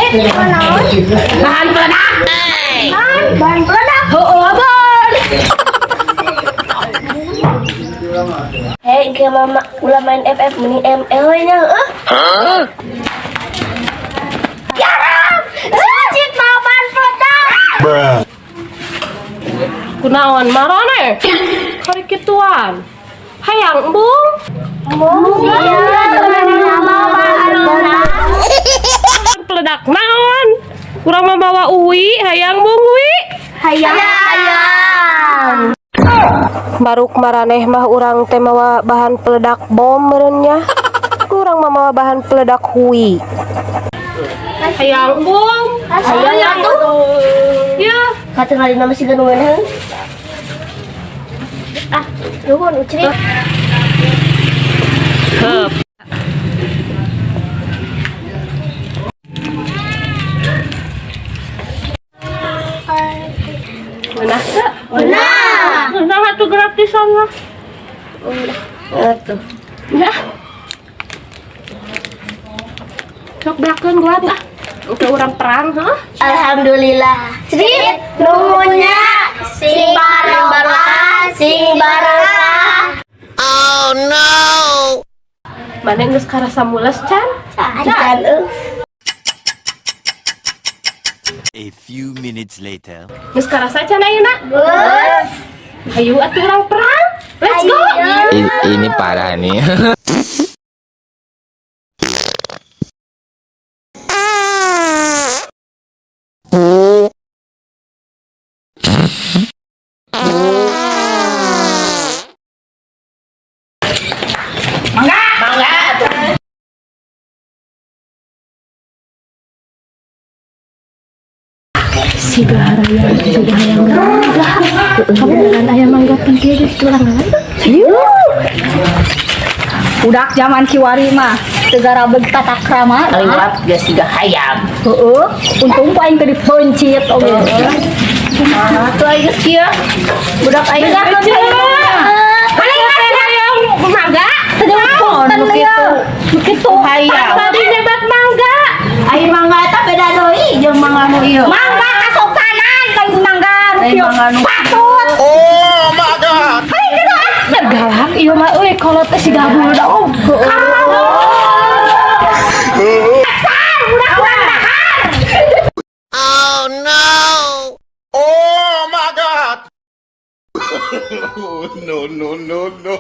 Dek, naon? Bahan peledak. Bahan peledak. Heeh, abon. Hei, ke mama ulah main FF mending ML we nya heueuh. Ya Rab, Sucit mau bahan peledak. Bruh. Kunaon marane? Kari kituan. Hayang embung. Iya, sama bahan peledak. Bahan peledak naon? Urang mah mawa uwi, hayang embung uwi. Hayang. Hayang. Baruk maraneh mah urang teh mawa bahan peledak bom meureun nya. Urang mah mawa bahan peledak hui. Hayang embung. Hayang atuh. Ya. Katingali nama si nu ngeunah. Ah, nuhun Ucrit. Heup. Ngeunah teu? Ngeunah. Ngeunah atuh gratisan lah. Atuh. Ya. Sok beakeun guat ah. Oke urang perang, heuh. Alhamdulillah. Crit, nuhunnya sing barokah, sing barokah. Mana geus karasa mules can? Can euy. A few minutes later. Geus karasa can ayeuna? Geus. Hayu atuh urang perang. Let's go. Ini parah nih. Siga harayang, siga hayang mangga. Kabeneran aya mangga pengkieu geus tulangan. Budak zaman kiwari mah teu garabeg tata krama. Kaliwat geus siga hayam. Heeh, untung ku aing teu dipeuncit oge. Atuh aing geus kieu. Budak aing Hayang mangga. Punten kitu. Kitu hayam. Tadi nyebat mangga. Ai mangga eta beda deui jeung mangga nu ieu. Mangga kasokanan lain mangga nu Lain kieu. mangga nu Patut. Galak ieu mah euy kolot teh siga bulldog. Oh my God! No, no, no, no.